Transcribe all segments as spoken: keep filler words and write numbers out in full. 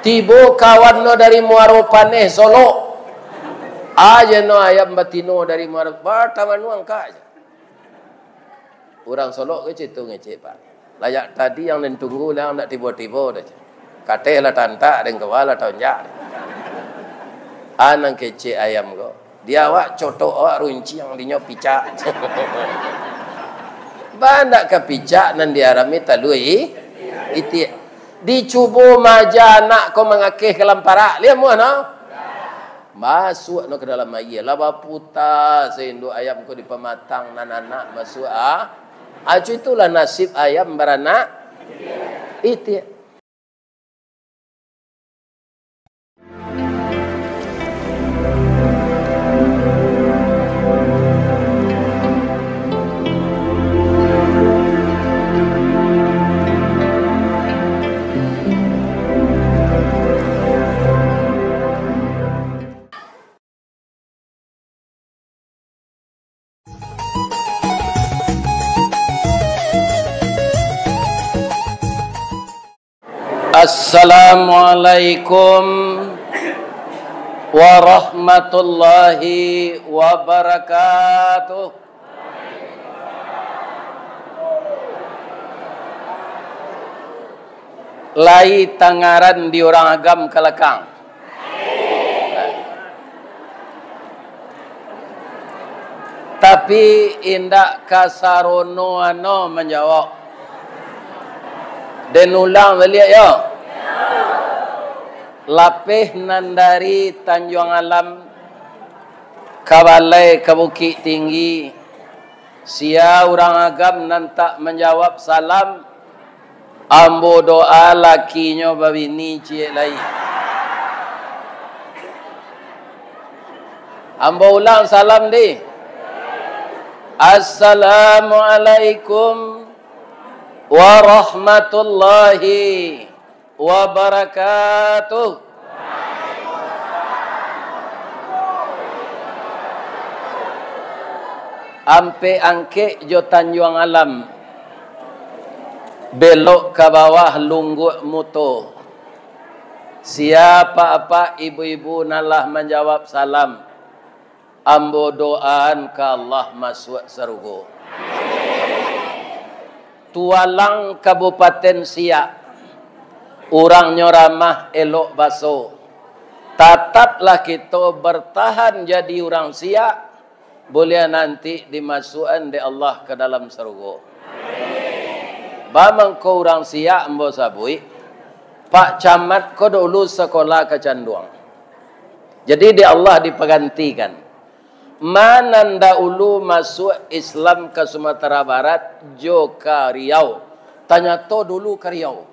Tibo kawan no dari Muaro Paneh, Solok. Aja no ayam batino dari Muaro, ba, tamanuang ka aja. Urang Solok kecek tu ngecek, Pak. Layak tadi yang den tunggu lah, ndak tibo-tibo doh. Kateh lah tantak, den kawa lah taunjak. Anang kecek ayam ko. Di awak cotok, awak runciang, dinyo picak. Bandak ka picak nan diarami talua i-, itiak. Dicubo maja anak ko mangakeh ka lamparak. Liak muah no? Masuak no ka dalam aia. Lah baputa sainduk ayam ko di pamatang, nan anak masuak, ah. Acu itulah nasib ayam baranak itiak. Assalamualaikum warahmatullahi wabarakatuh. Lai tangaran di urang Agam ka lakang. Tapi indak kasarono ano manjawab. Den ulang baliak yo. Lapeh nan dari Tanjuang Alam ka balai ka Bukik Tinggi, sia urang Agam nan tak manjawab salam, ambo doa lakinyo babini ciek lai. Ambo ulang salam di. Assalamualaikum warahmatullahi wabarakatuh. Ampek Angkek jo Tanjuang Alam, belok ka bawah Lungguak Muto. Sia apak-apak, ibu-ibu nan lah manjawab salam, ambo doaan ka Allah masuak sarugo. Tualang Kabupaten Siak, urangnyo ramah, elok baso. Tataplah kito bartahan jadi urang Siak, buliah nanti dimasuakan dek Allah ka dalam sarugo. Ba mangko urang Siak ambo sabuik, Pak Camat ko dulu sakolah ka Canduang. Jadi, dek Allah dipagantikan. Ma nan daulu masuak Islam ka Sumatera Barat jo ka Riau. Tanyato dulu ka Riau.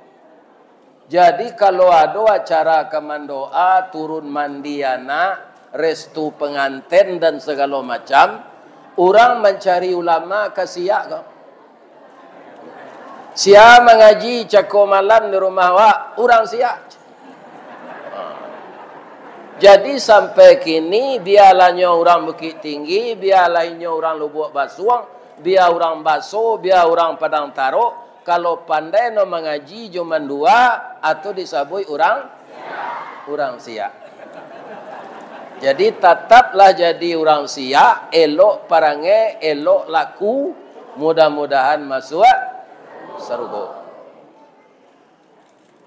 Jadi, kalau ado acara ka mandoa, turun mandi anak, restu panganten, dan sagalo macam, urang mancari ulama ka Siak ko. Sia mangaji cako malam di rumah awak, urang Siak. Jadi, sampai kini, bialah nyo urang Bukik Tinggi, bialah inyo urang Lubuak Basuang, bia urang Baso, bia urang Padang Tarok, kalau pandai no mangaji jo mandua, atau disabuik urang, urang Siak. Jadi, tataplah jadi urang Siak, elok parangai, elok laku, mudah-mudahan masuak sarugo.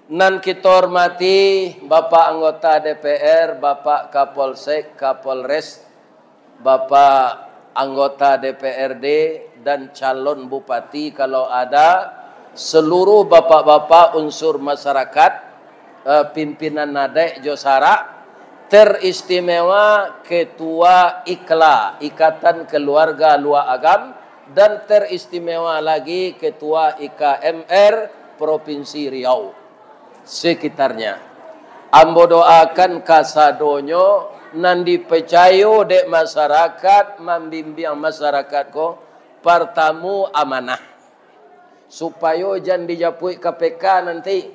Nan kito hormati, Bapak Anggota D P R, Bapak Kapolsek, Kapolres, Bapak Anggota D P R D, dan calon bupati kalau ada, seluruh bapak-bapak unsur masyarakat, eh, pimpinan adaik jo sarak, teristimewa Ketua IKLA, Ikatan Keluarga Luak Agam, dan teristimewa lagi Ketua I K M R Provinsi Riau sekitarnya. Ambo doakan kasadonyo nan dipicayo dek masyarakat, mambimbiang masyarakat ko, partamu amanah, supayo jan dijapuik K P K nanti.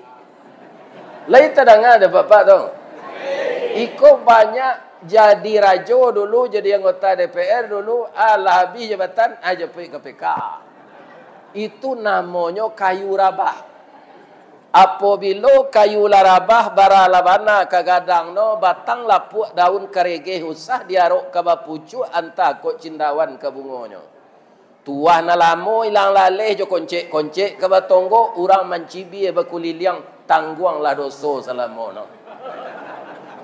Lai tadanga dek Bapak tu? Iko banyak jadi rajo dulu, jadi anggota D P R dulu, alah habih jabatan, ah, japuik K P K. Itu namonyo kayu rabah. Apobilo kayu lah rabah, bara lah bana ka gadang no, batang lapuak daun karegeh usah diarok ka bapucuak, antah kok cindawan ka bungonyo. Tuah nan lamo ilang laleh jo koncek-koncek ka batonggok, urang mancibia bakuliliang, tangguanglah doso salamo no.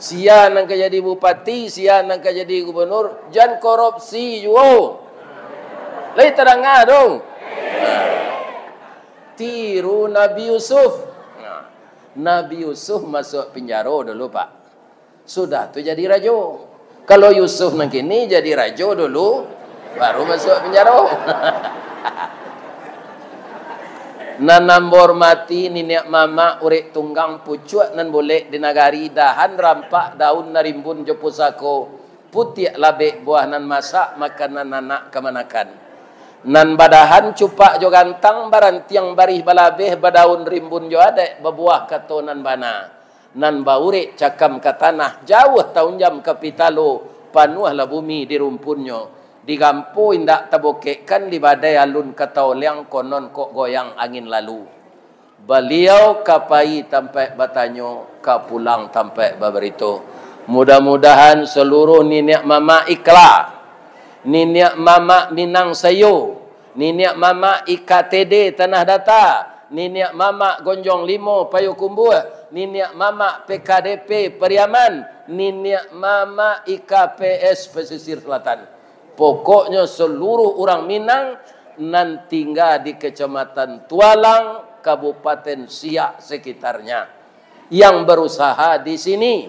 Sia nan ka jadi bupati, sia nan ka jadi gubernur, jan korupsi juo. Lai tadanga tu? Tiru Nabi Yusuf. Nah, Nabi Yusuf masuak pinjaro dulu, Pak. Sudah tu jadi rajo. Kalau Yusuf nan kini jadi rajo dulu, baru masuak pinjaro. Nan ambo hormati niniak mamak urek tunggang pucuak nan bulek di nagari, dahan rampak daun nan rimbun jo pusako, putiak labek buah nan masak, makanan anak kamanakan. Nan badahan cupak jo gantang, barantiang barih balabeh, badaun rimbun jo adaik, babuah kato nan bana. Nan baurek cakam ka tanah, jauah taunjam ka pitalo, panuahlah bumi di rumpunnyo. Digampo indak tabokekkan, di badai alun ka taoleang, konon kok goyang angin lalu. Baliau ka pai tampaik batanyo, ka pulang tampaik babarito. Mudah-mudahan saluruh niniak mamak Ikla, niniak mamak Minang Sayo, niniak mamak I K T D Tanah Data, niniak mamak Gonjong Limo Payokumbuah, niniak mamak P K D P Pariaman, niniak mamak I K P S Pesisir Selatan. Pokoknyo saluruh urang Minang nan tingga di Kecamatan Tualang, Kabupaten Siak sekitarnya, yang berusaha di sini,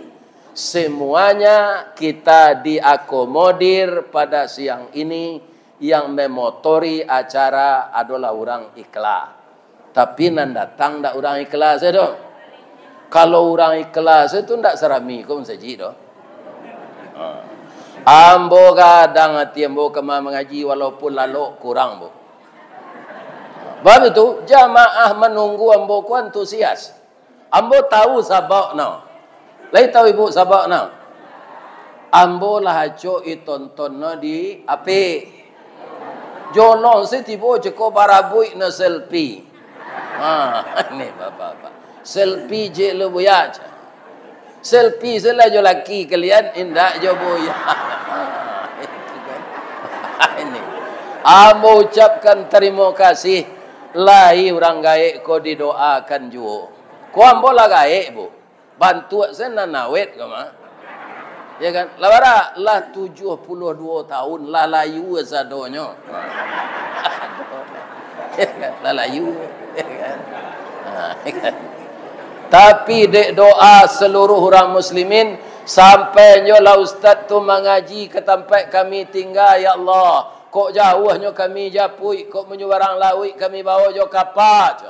semuanya kita diakomodir pada siang ini. Yang memotori acara adolah urang Ikla. Tapi nan datang ndak urang Ikla se doh. Kalau urang Ikla se tu ndak sarami ko masajik doh. Ha. Ambo gadang ati ambo ka ma-, mangaji, walaupun lalok kurang, Bu. Bab itu, jamaah manunggu ambo ko antusias. Ambo tahu sababnyo. Lai tahu ibu sababnyo? Ambo lah acok i tonton no di H P. Jolong se tibo ceko barabuik no selfie. Ha, ni bapak-bapak. Selfie je lo buya. Selfie se lah jo laki kalian, indak jo buya. Ini. Ambo ucapkan tarimo kasih. Lai urang gaek ko didoakan juo. Ko ambo lah gaek, Bu. Bantuak se nan awet ko mah. Ya kan? Lah bara? Lah tujuah puluah duo tahun, lah layu sadonyo. Ya kan? Lah layu. Ya kan? Ha, ya kan? Tapi dek doa seluruh urang muslimin, sampai nyo lah ustaz tu mangaji ka tampek kami tingga, ya Allah. Kok jauahnyo kami japuik, kok manyubarang lauik kami bawo jo kapa.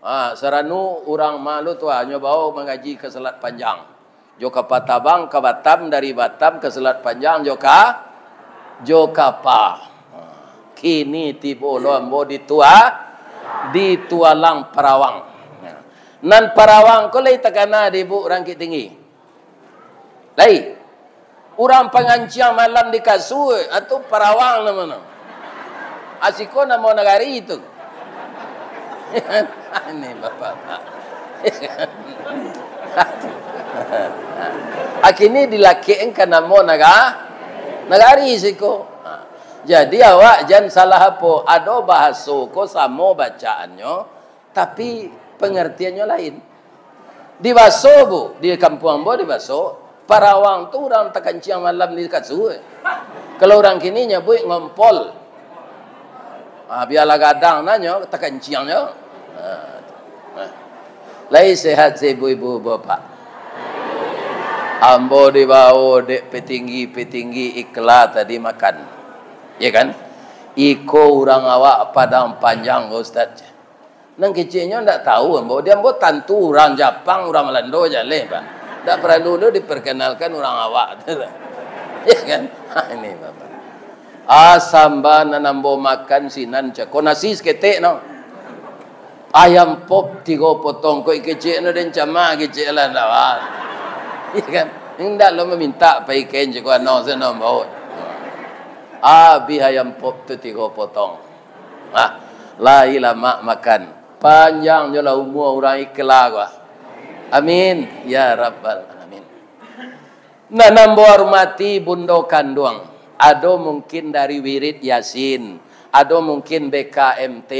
Ha, sarano urang malu tu, ha, nyo bawo mangaji ka Selat Panjang. Jo kapa tabang ka Batam, dari Batam ka Selat Panjang jo ka-, jo kapa. Ha, kini tibo lo ambo di Tua-, di Tualang Parawang. Ha. Nan Parawang ko lai takana di ibu Rangkik Tinggi. Lai. Urang panganciang malam di kasua, atau parawang namonyo. Asiko namo nagari tu. Ini bapak-bapak. Akini dilakek ka namo naga-, nagari siko. Jadi awak jan salah apo, ado bahaso ko samo bacaannyo, tapi pangartiannyo lain. Di Baso, Bu, di kampuang ambo di Baso, parawang tu urang takanciang malam di kasua. Kalau urang kini nyabuik ngompol. Ah, bialah gadang nanyo, takanciangnyo. Ah, tu. Ah. Lai sehat se ibu-ibu, bapak? Ambo dibawo dek petinggi-petinggi Ikla tadi makan. Ya kan? Iko urang awak Padang Panjang, Ustaz. Nan keceknyo ndak tahu ambo. Di ambo tantu urang Japang, urang Balando jaleh, Pak. Ndak paralu lo diperkenalkan urang awak tu. Ya kan? Ha, ini, Bapak. Ah, samba nan ambo makan sinan cako nasi saketek no. Ayam pop tigo potong, kok keceknyo den cama kecek lah ndak, Pak. Ya kan? Ndak lo maminta pai kain cako ano sano ambo. Abih ayam pop tu tigo potong. Ha, lai lamak makan. Panjang jolah umua urang ikhlas ko. Amin ya rabbal alamin. Nan ambo hormati bundo kanduang, ado mungkin dari wirid Yasin, ado mungkin B K M T,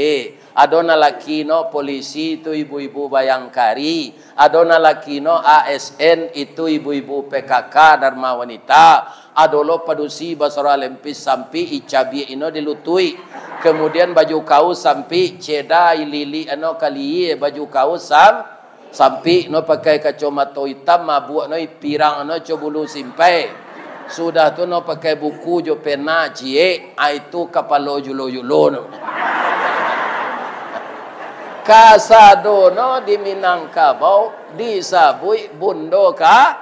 ado nan laki no polisi tu ibu-ibu bayangkari, ado nan laki no A S N itu ibu-ibu P K K Dharma Wanita, ado lo padusi basaro lempis sampik, icabiak ino di lutuik, kemudian baju kaus sampik, ceda ililik ano kalie baju kaus sam-, sampik no pakai kacomato itam, mabuak no ipirang no co bulu simpai. Sudah tu no pakai buku jo pena ciek, ah, itu kapalo julo-julo no. Kasado no di Minangkabau disabuik bundo ka-,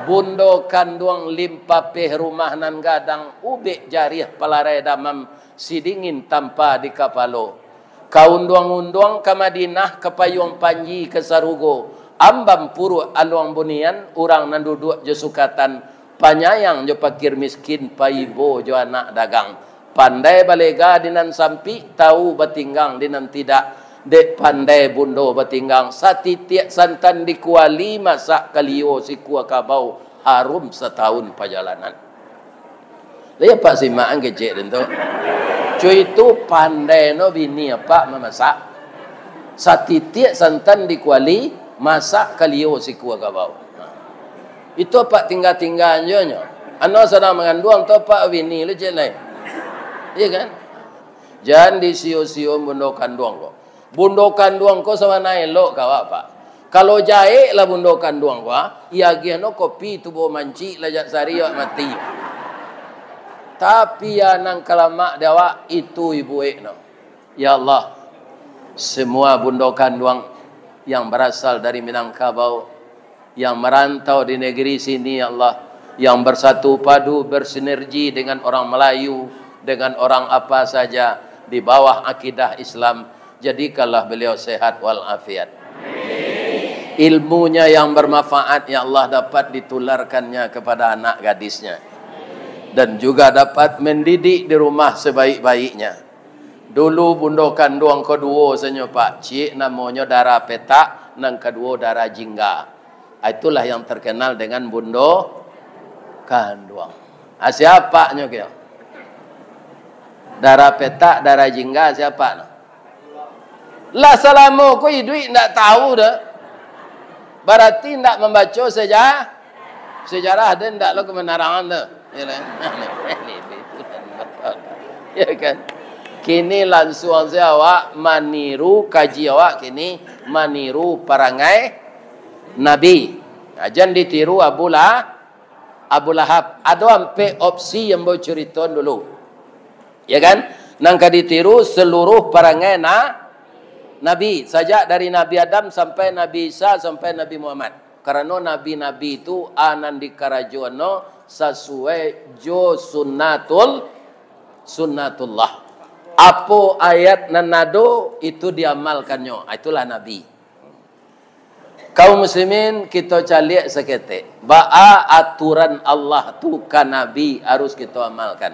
bundo kanduang limpapeh rumah nan gadang ubek jariah palarai damam sidingin tampa di kapalo. Kaunduang-unduang ka Madinah, ka payuang panji ka sarugo, ambam puruak aluang bunian, urang nan duduak jo sukatan, panyayang jo pakir miskin, paibo jo anak dagang. Pandai balega di nan sampik, tau batinggang di nan tidak. Dek pandai bundo batinggang, satitiak santan di kuali, masak kalio sikua kabau, harum satahun pajalanan. Lai apak simak ang kecek den tu. Cuy tu pandai no bini apak mamasak. Satitiak santan di kuali, masak kalio sikua kabau. Itu apak tingga-tingga anjo nyo. Ano sadang manganduang tu apak bini lo cek lai. Iya kan? Jan disio-sio bundo kanduang ko. Bundo kanduang ko sabana elok ka awak, Pak. Kalau jahek lah bundo kanduang ko, ah, iagih no kopi tubo mancik lah jak sari awak mati. Tapi ya nan ka lamak di awak, itu ibuek no. Ya Allah, semua bundo kanduang yang berasal dari Minangkabau, yang merantau di negeri sini, ya Allah, yang bersatu padu, bersinergi dengan orang Melayu, dengan orang apa saja, di bawah akidah Islam, jadikanlah beliau sehat walafiat. Ilmunya yang bermanfaat, ya Allah, dapat ditularkannya kepada anak gadisnya, dan juga dapat mendidik di rumah sebaik-baiknya. Dulu bundo kanduang ko duo sajo, Pak. Ciek namonyo Dara Petak, nan kaduo Dara Jingga. Ah, itulah yang terkenal dengan bundo kanduang. Ah, siapanyo kio? Dara Petak, Dara Jingga, siapa no? Lah salamo ko iduik ndak tahu doh. Barati ndak mambaco seja-, sejarah, den ndak lo kebenaran tu. Ya kan? Ya kan? Kini lansuang saja awak maniru, kaji awak kini maniru parangai Nabi. Nah, jan ditiru Abu Lah-, Abu Lahab. Ado ampek opsi yang ambo curitoan dulu. Ya kan? Nan ka ditiru seluruh parangai na-, Nabi. Sajak dari Nabi Adam sampai Nabi Isa, sampai Nabi Muhammad. Karano nabi-nabi tu, a, nan dikarajoan no sasuai jo sunnatul-, sunnatullah. Apo ayat nan ado, itu diamalkannyo. Ah, itulah nabi. Kaum muslimin, kito caliak saketek. Baa aturan Allah tu ka Nabi harus kito amalkan.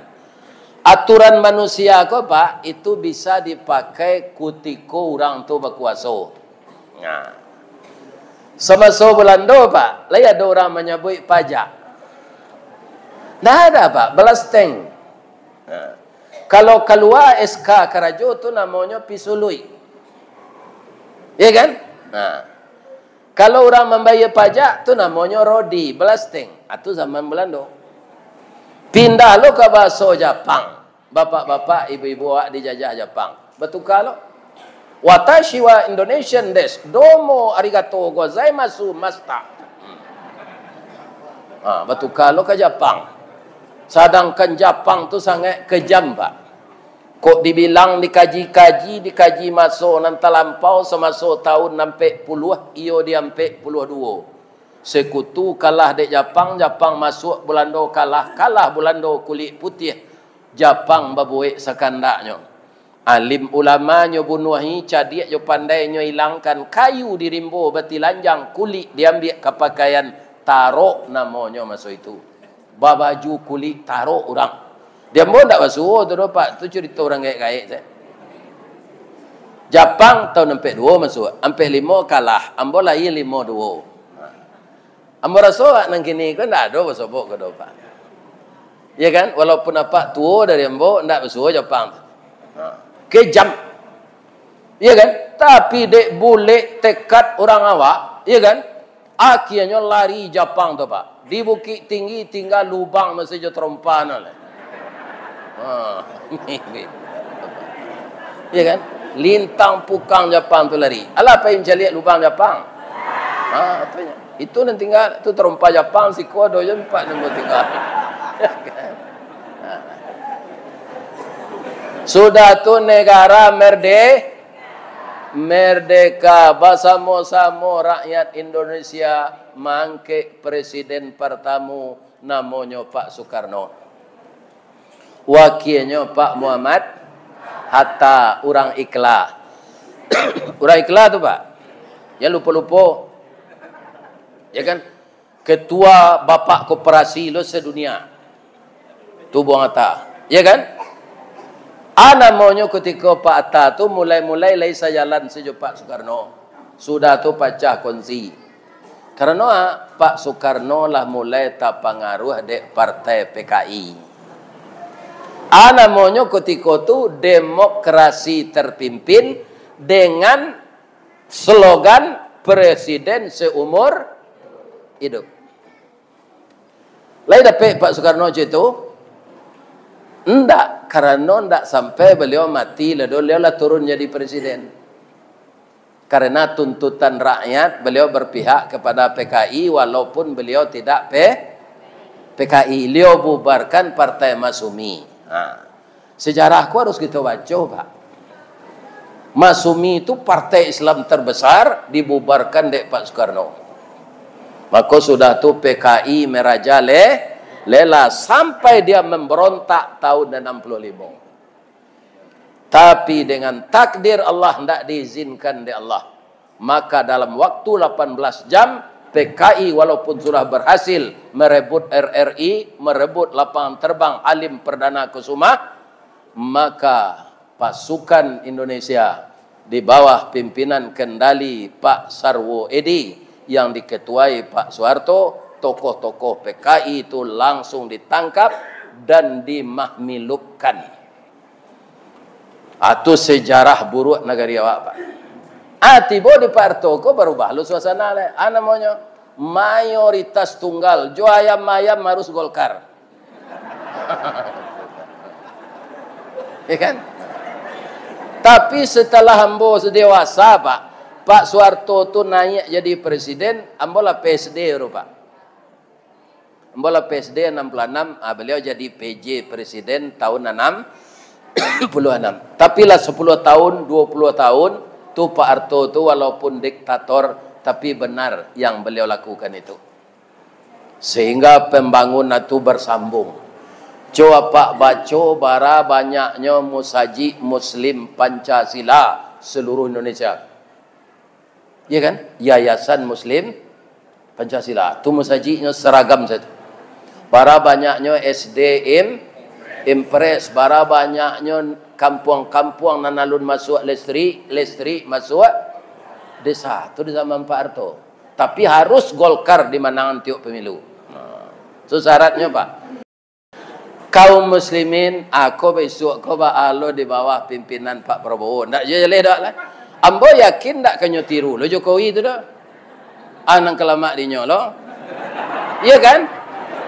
Aturan manusia ko, Pak, itu bisa dipakai kutiko urang tu bakuaso. Nah. Samaso Balando, Pak, lai ado urang manyabuik pajak. Ndak ada, Pak, balasteng. Nah. Kalau kalua S K karajo tu namonyo pisului. Ya kan? Nah. Kalau urang mambayia pajak tu namonyo rodi, balasteng. Ah, tu zaman Balando. Pindah lo ka bahaso Japang. Bapak-bapak, ibu-ibu awak dijajah Japang. Batuka lo. Watashi wa Indonesian desu. Domo arigato gozaimasu, masta. Hmm. Ha, batuka lo ka Japang. Sadangkan Japang tu sangaik kejam, Pak. Kok dibilang dikaji-kaji, dikaji maso nan talampau, samaso tahun ampek puluah, iyo di ampek puluah duo. Sekutu kalah dek Japang, Japang masuak, Bulando kalah, kalah Bulando kulik putiah, Japang babuek sakandaknyo. Alim ulama nyo bunuahi, cadiak jo pandai nyo ilangkan, kayu di rimbo batilanjang, kulik diambiak ka pakaian, tarok namonyo maso itu. Babaju kulik tarok urang. Di ambo ndak basuo tu doh, Pak, tu curito urang gaek-gaek se. Japang tahun ampek duo masuak, ampek limo kalah, ambo lahia limo duo. Ambo raso awak nan kini ko ndak ado basobok ko doh, Pak. Ya kan? Walaupun apak tuo dari ambo, ndak basuo Japang tu. Ha. Kejam. Ya kan? Tapi dek bulek tekad urang awak, ya kan? Akhianyo lari Japang tu, Pak. Di Bukik Tinggi tingga lubang masih jo tarompa no lah. Ha. Ya kan? Lintang pukang Japang tu lari. Alah pai mancaliak lubang Japang. Ha, tu nyo. Itu nan tingga tu tarompa Japang, siko ado jo empat nan tingga. Ya kan? Ha. Sudah tu negara merde-, merdeka, basamo-samo rakyat Indonesia maangkek presiden partamo, namonyo Pak Soekarno. Wakianyo Pak Muhammad Hatta, urang Ikla. Urang Ikla tu, Pak. Jan lupo-lupo. Ya kan? Ketua Bapak Koperasi lo sedunia. Tu Bung Hatta. Ya kan? A namonyo kutiko Pak Hatta tu mulai-mulai lai sajalan sajo Pak Soekarno. Sudah tu pacah kongsi. Karano a, Pak Soekarno lah mulai tapangaruah dek Partai P K I. A namonyo kutiko tu demokrasi terpimpin dengan slogan Presiden Seumur Hidup. Lai dapek Pak Soekarno cak itu? Ndak, karano ndak sampai beliau mati, lah beliau lah turun jadi presiden. Karena tuntutan rakyat, beliau berpihak kepada P K I, walaupun beliau tidak P-, P K I. Beliau bubarkan Partai Masyumi. Ha. Sejarah ko harus kito baco, Pak. Masyumi tu partai Islam terbesar, dibubarkan dek Pak Soekarno. Mako sudah tu P K I merajalela sampai dia memberontak tahun enam puluh lima. Tapi dengan takdir Allah, ndak diizinkan dek Allah. Maka dalam waktu lapan belas jam, P K I walaupun sudah berhasil merebut R R I, merebut lapangan terbang Halim Perdana Kusuma, maka pasukan Indonesia di bawah pimpinan kendali Pak Sarwo Edi yang diketuai Pak Soeharto, tokoh-tokoh P K I itu langsung ditangkap dan dimahmilukkan. Ah, tu sejarah buruak nagari awak, Pak. Ah, tibo di Pak Harto ko barubah lo suasana lai. Ah, namonyo mayoritas tunggal, jo ayam-ayam harus Golkar. Ya kan? Tapi setelah ambo dewasa, Pak, Pak Soeharto tu naiak jadi presiden, ambo lah P S D tu, Pak. Ambo lah P S D enam puluh enam, ah, beliau jadi P J presiden tahun enam puluh enam. Tapi lah sepuluh tahun, dua puluh tahun, tu Pak Harto tu walaupun diktator, tapi benar yang beliau lakukan itu. Sehingga pembangunan tu bersambung. Cubo apak baco bara banyaknyo musajik Muslim Pancasila seluruh Indonesia. Ya kan? Yayasan Muslim Pancasila. Tu musajiknyo seragam sajo. Bara banyaknyo S D Im-, Impres, bara banyaknyo kampuang-kampuang nan alun masuak listrik, listrik masuak desa. Tu di zaman Pak Harto. Tapi harus Golkar dimanangan tiok pemilu. Nah, tu syaratnyo, Pak. Kaum muslimin, ako bisuak ko baa lo di bawah pimpinan Pak Prabowo. Ndak juo jaleh doh lah. Ambo yakin ndak ka nyo tiru lo Jokowi tu doh. Ah, nan ka lamak dinyo lo. Iya kan?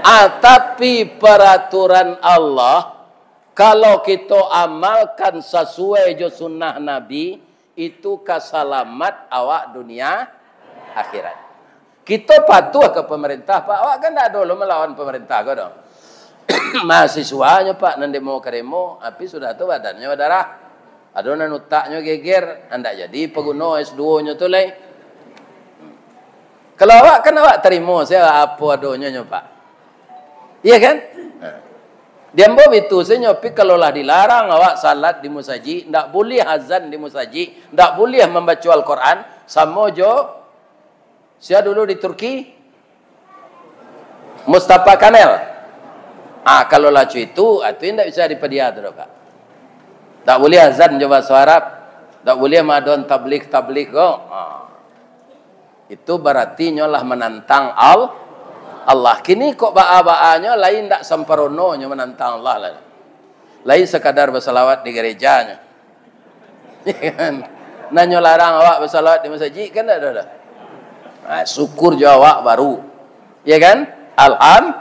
Ah, tapi peraturan Allah, kalau kito amalkan sasuai jo sunnah Nabi, itu ka salamat awak dunia akhirat. Kito patuah ka pamarintah, Pak. Awak kan ndak ado lo malawan pamarintah ko doh. Mahasiswanyo, Pak, nan demo ka demo, tapi sudah tu badannyo badarah. Ado nan utaknyo geger, ndak jadi paguno S duo nyo tu lai. Kalau awak kan awak tarimo sajo apo adonyo nyo, Pak. Iya kan? Nah. Di ambo bitu sajo, tapi kalau lah dilarang awak salat di musajik, ndak buliah azan di musajik, ndak buliah mambaco Al-Quran, samo jo sia dulu di Turki? Mustafa Kamel. Ah, kalau lah cak itu, ah, tu indak bisa dipadia tu doh, Pak. Ndak buliah azan jo bahaso Arab. Ndak buliah madon tablig-tablig ko. Ha. Itu barati nyo lah manantang Al-, Allah. Kini kok baa-baanyo lain ndak samparononyo manantang Allah lah. Lain sakadar basalawat di garejanyo. Ya kan? Nan nyo larang awak basalawat di masajik kan ndak ado doh. Ha, syukur jo awak baru. Ya kan? Alham-,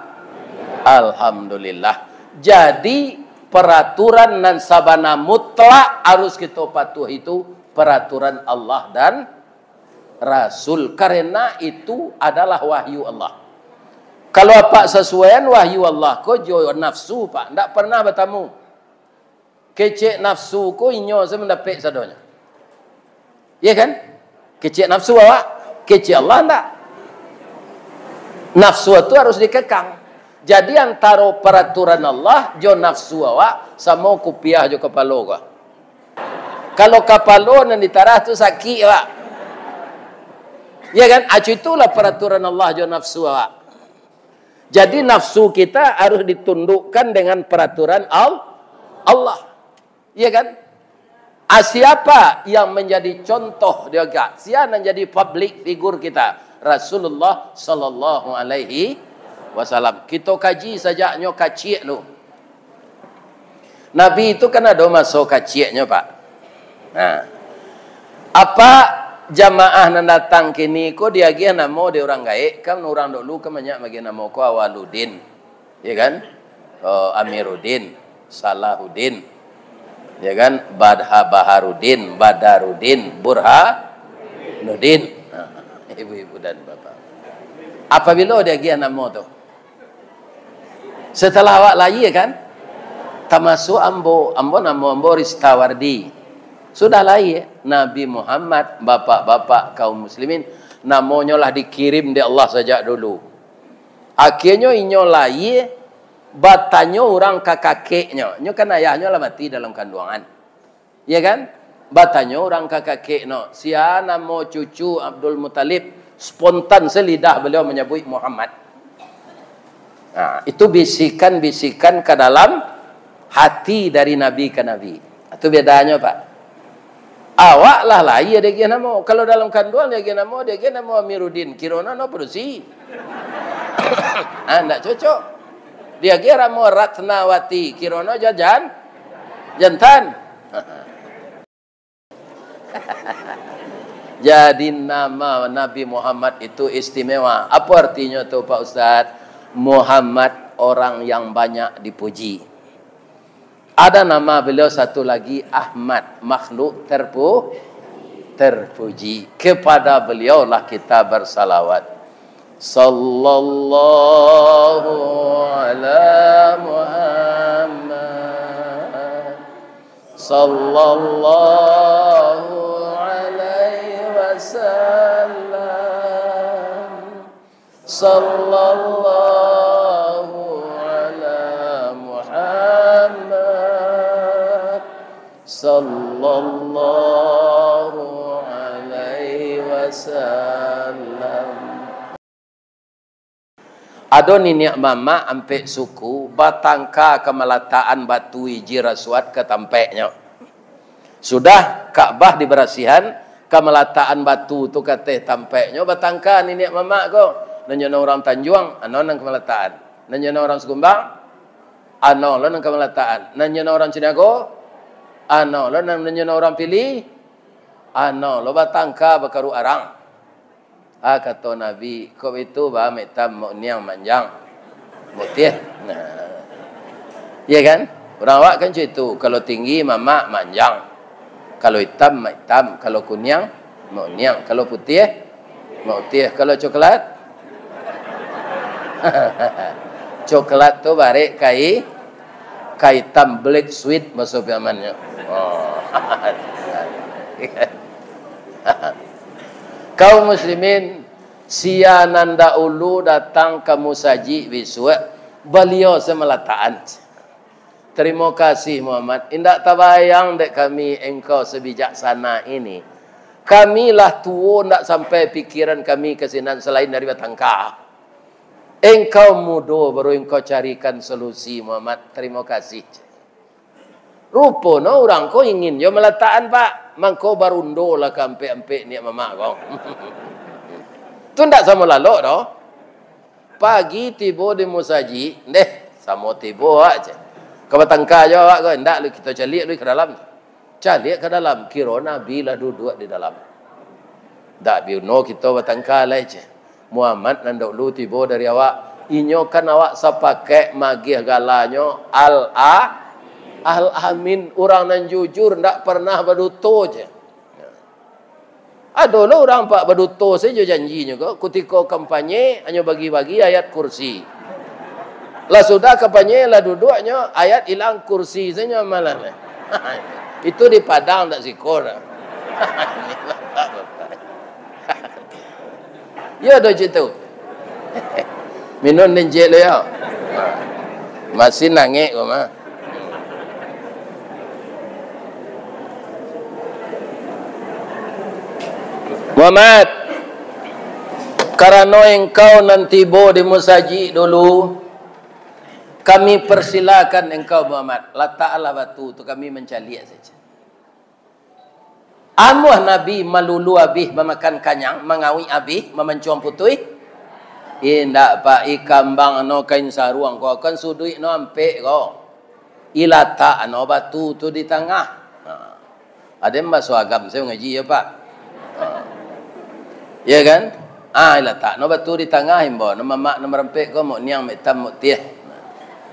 Alhamdulillah. Jadi, peraturan nan sabana mutlak harus kito patuh itu peraturan Allah dan Rasul, karena itu adalah wahyu Allah. Kalau apak sasuaian wahyu Allah ko jo nafsu, Pak, ndak pernah batamu. Kecek nafsu ko inyo se mandapek sadonyo. Iya kan? Kecek nafsu awak, kecek Allah ndak. Nafsu tu harus dikekang. Jadi antaro peraturan Allah jo nafsu awak samo kupiah jo kapalo ko. Kalau kapalo nan ditarah tu sakik awak. Iya kan? Acu itulah peraturan Allah jo nafsu awak. Jadi nafsu kita harus ditundukkan dengan peraturan Al-, Allah. Iya kan? Ah, siapa yang menjadi contoh dia agak? Sia nan jadi public figure kita? Rasulullah sallallahu alaihi wasallam. Kito kaji sajak nyo kaciak lu. Nabi itu kan ado maso kaciaknyo, Pak. Nah, apa jamaah nan datang kini ko diagiah namo dek urang gaek, kan urang dulu kan banyak magiah namo ko Awaludin, ya kan? Oh, Amiruddin, Salahuddin, ya kan? Badha-, Baharudin, Badarudin, Burhanuddin. Nah, ibu-ibu dan bapak. Apabilo diagiah namo tu? Setelah awak lahia kan? Tamasuak ambo, ambo namo ambo Ristawardi. Sudah lahia, Nabi Muhammad, bapak-bapak kaum muslimin, namonyo lah dikirim dek Allah sajak dulu. Akhirnyo inyo lahia, batanyo urang ka kakeknyo. Nyo kan ayahnyo lah mati dalam kanduangan. Ya kan? Batanyo urang ka kakek no, "Sia namo cucu Abdul Muthalib?" Spontan se lidah beliau manyabuik Muhammad. Nah, itu bisikan-bisikan ka dalam hati dari nabi ka nabi. Itu bedanyo, Pak. Awak lah lahia diagiah namo. Kalau dalam kanduang diagiah namo, diagiah namo Amiruddin. Kirono no padusi. Ah, ndak cocok. Diagiah namo Ratnawati. Kirono jajan. Jantan. Jadi nama Nabi Muhammad itu istimewa. Apa artinyo tu, Pak Ustaz? Muhammad orang yang banyak dipuji. Ada nama beliau satu lagi, Ahmad, makhluk terpu-, terpuji. Kepada beliaulah kita bersalawat. Sallallahu ala Muhammad. Sallallahu alaihi wasallam. Sallallahu ala Muhammad. Sallallahu alaihi wasallam. Ado niniak mamak ampek suku batangka ka malatakan batu iji rasuat ka tampeknyo. Sudah Ka'bah dibarasihan, ka malatakan batu tu ka ateh tampeknyo, batangka niniak mamak ko. Nan nyo nan urang Tanjuang, ano nan ka malatakan. Nan nyo nan urang Sikumbang, ano lo nan ka malatakan. Nan nyo nan urang Ciniago, ano lo nan, nan nyo nan urang Pili, ano lo batangka bakaru arang. Ah, kato Nabi, "Kok baitu, ba, mak itam, mak kuniang, manjang, mak putiah." Nah. Iya kan? Urang awak kan cak itu, kalau tinggi mamak, manjang. Kalau itam, mak itam. Kalau kuniang, mak kuniang. Kalau putiah, mak putiah. Kalau coklat, coklat tu barek kai, kai itam, black sweet, baso Piamannyo. Oh. Kaum muslimin, sia nan dahulu datang ka musajik bisuak, baliau se malatakan. Tarimo kasih, Muhammad. Indak tabayang dek kami engkau sabijaksana ini. Kami lah tuo, ndak sampai pikiran kami ka sinan salain dari batangka. Engkau mudo, baru engkau carikan solusi, Muhammad. Tarimo kasih. Rupo no urang ko ingin jo malatakan, Pak. Mangko barundo lah ka ampek-ampek niaik mamak ko. Tu ndak samo lalok doh. Pagi tibo di musajik, deh, samo tibo awak, ceh. Ka batangka jo awak ko, ndak lu kito caliak lu ka dalam. Caliak ka dalam, kiro Nabi lah duduak di dalam. Ndak bi uno kito batangka lai, ceh. Muhammad nan dahulu tibo dari awak. Inyo kan awak sapakaik magiah galanyo Al-A-, Al-Amin, urang nan jujur, ndak pernah baduto, ceh. Ado lo urang pak baduto sajo janjinyo ko, kutiko kampanye, hanyo bagi-bagi ayat kursi. Lah sudah kampanye, lah duduaknyo, ayat ilang, kursi sajo malam. Itu di Padang, dak siko doh. Yo doh cik tu. Minum den cik lo yo. Masih nangek ko mah. Muhammad, karano engkau nan tibo di musajik dulu, kami persilakan engkau, Muhammad, lataklah batu tu, kami mancaliak saja. Amuah Nabi malulu abih mamakan kanyang, mangauik abih mamancuang putuih? Indak, Pak, ikambang no kain saruang ko, kan suduik no ampek ko. Ilatak no batu tu di tangah. Ha. Aden baso agam, sayo ngaji yo, Pak. Ha. Iyo kan? Ah, ilatak no batu di tangah, imbau no mamak no marampek ko, muk niang, muk itam, muk tiah.